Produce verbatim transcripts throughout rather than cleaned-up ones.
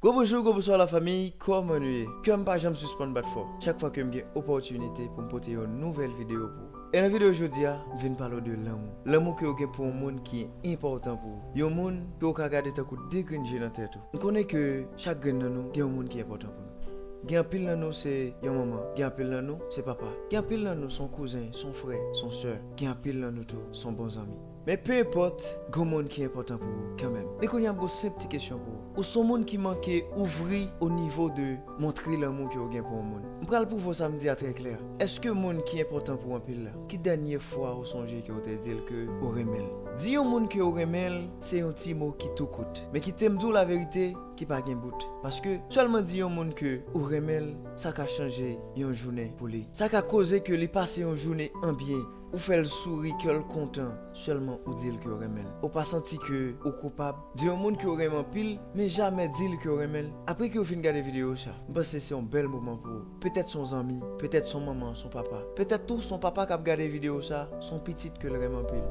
Gwo bonjou, gwo bonswa lafanmi, kòman nou ye? Kè m pa janm sispann bat fò chak fwa ke m gen opòtinite pou m pote yon nouvèl videyo pou ou. E nan videyo jodi a, m vin pale w de lanmou. Lanmou ke w gen pou yon moun ki enpòtan pou ou. Yon moun ke w ka gade tankou de grenn je nan tèt ou. M konnen ke chak grenn nan nou gen yon moun ki enpòtan pou nou. Gen anpil nan nou se yon manman, gen anpil nan nou se papa, gen anpil nan nou se yon kouzen, se yon frè, se yon sè, gen anpil nan nou tou se yon bon zanmi. Men pe enpòt, gen yon moun ki enpòtan pou ou kanmenm. Men kounye a m gen yon senp ti kesyon pou ou. Ou se yon moun ki manke ouvri o nivo de montre lanmou ke w gen pou yon moun. M pral pwouve w sa m di a trè klè. Èske moun ki enpòtan pou w anpil la, ki dènye fwa ou sonje ke w te di l ke ou renmen l? Di yon moun ke w renmen l, se yon ti mo ki tou kout. Men kite m di w laverite, ki pa gen bout. Paske sèlman di yon moun ke ou renmen l, sa ka chanje yon jounen pou li. Sa ka koze ke li pase yon jounen an byen. Ou fè l souri, kè l kontan, sèlman ou di l ke w renmen l. Ou pa santi ke ou koupab. Di yon moun ke w renmen anpil, men jamè di l ke w renmen l. Apre ke w fin gade videyo sa, m panse se yon bèl moman pou ou. Petèt se yon zanmi, petèt se yon manman, se yon papa. Petèt tou se yon papa k ap gade videyo sa, se yon pitit ke l renmen anpil.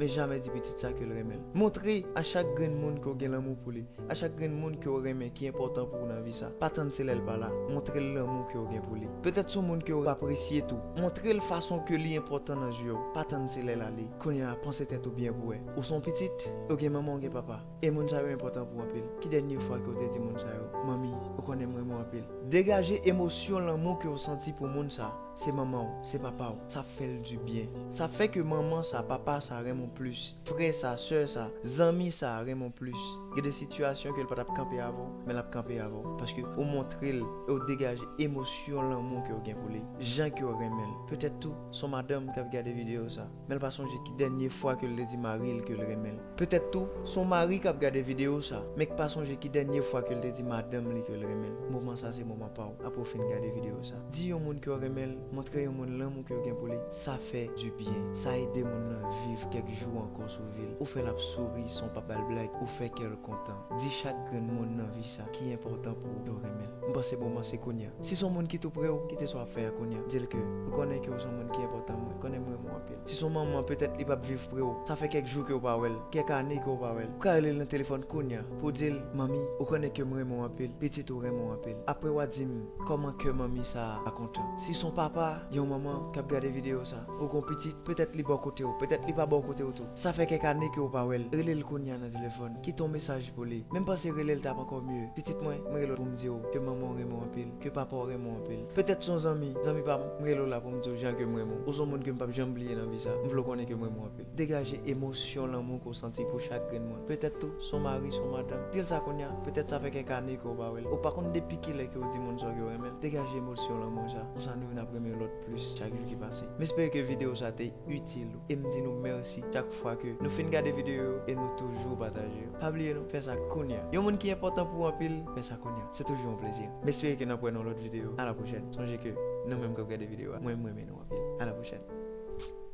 Men jamè di pitit sa ke l renmen l. Montre a chak grenn moun ke w gen lanmou pou li. A chak grenn moun ke w renmen ki enpòtan pou ou nan vi sa, pa tann se lè l pa la, montre l lanmou ke w gen pou li. Petèt se yon moun ke w apresye tou, montre l fason ke li enpòtan nan zye w, pa tann se lè l ale. Kounye a, panse tèt ou byen pou wè. Ou se yon pitit, ou gen manman, ou gen papa. E moun sa yo enpòtan pou w anpil. Ki dènye fwa ke w te di moun sa yo, "Manmi, ou konnen m renmen w anpil"? Degaje emosyon lanmou ke w santi pou moun sa. Se manman w, se papa w, sa ap fè l dibyen. Sa ap fè ke manman sa, papa sa renmen w plis. Frè sa, sè sa, zanmi sa renmen w plis. Gen de sitiyasyon ke l pa t ap kanpe avè w, men l ap kanpe avè w. Paske ou montre l e w degaje emosyon lanmou ke w gen pou li. Jan ke w renmen l. Petèt tou, se yon madanm k ap gade videyo sa, men l pa sonje ki dènye fwa ke l te di mari l ke l renmen l. Petèt tou, se yon mari k ap gade videyo sa, men k pa sonje ki dènye fwa ke l te di madanm li ke l renmen l. Moman sa se moman pa w, apre w fin gade videyo sa. Di yon moun ke w renmen l, montre yon moun lanmou ke w gen pou li. Sa fè dibyen. Sa ede moun nan viv kèk jou ankò sou vi l. Ou fè l ap souri san w pa ba l blag, ou fè kè l kontan. Di chak grenn moun nan vi sa ki enpòtan pou ou ke w renmen l. M panse moman se kounye a. Si se yon moun ki tou pre w, kite sa w ap fè a kounye a. Di l ke ou konnen ke w se yon moun ki enpòtan mwen, ou konnen m renmen w anpil. Si se yon manman, petèt li p ap viv pre w. Sa fè kèk jou ke w pa wè l, kèk ane ke w pa wè l. Ou ka rele l nan telefòn kounye a pou w di l, "Manmi, ou konnen ke m renmen w anpil, pitit ou renmen w anpil." Apre w a di m kòman kè manmi sa a kontan. Si se yon papa, yon manman k ap gade videyo sa, ou gen yon pitit, petèt li bò kote w, petèt li pa bò kote w tou. Sa fè kèk ane ke w pa wè l. Rele l kounye a nan telefòn. Kite yon mesaj pou li. Menm panse rele l t ap ankò mye. "Pitit mwen, m rele w pou m di w ke manman w renmen w anpil, ke papa w renmen w anpil." Petèt se yon zanmi, "Zanmi pa m, m rele w la pou m di w jan ke m renmen w. Ou se yon moun ke m p ap janm bliye nan vi sa. M vle w konnen ke m renmen w anpil." Degaje emosyon lanmou ke w santi pou chak grenn moun. Petèt tou, se yon mari, se yon madanm. Di l sa kounye a. Petèt sa fè kèk ane ke w pa wè l. Ou pa konn depi kilè ke w di moun sa w ke w renmen l. Degaje emosyon lanmou sa. Konsa nou youn ap renmen lòt plis chak jou ki pase. M espere ke videyo sa te itil ou. E m di nou mèsi chak fwa ke nou fin gade videyo yo e nou toujou pataje yo. Pa bliye non, fè sa kounye a. Yon moun ki enpòtan pou ou anpil, fè sa kounye a. Se toujou yon plezi. M espere ke n ap wè nan lòt videyo. A la pwochèn. Sonje ke nou menm k ap gade videyo a, mwen, m renmen nou anpil. A la pwochèn.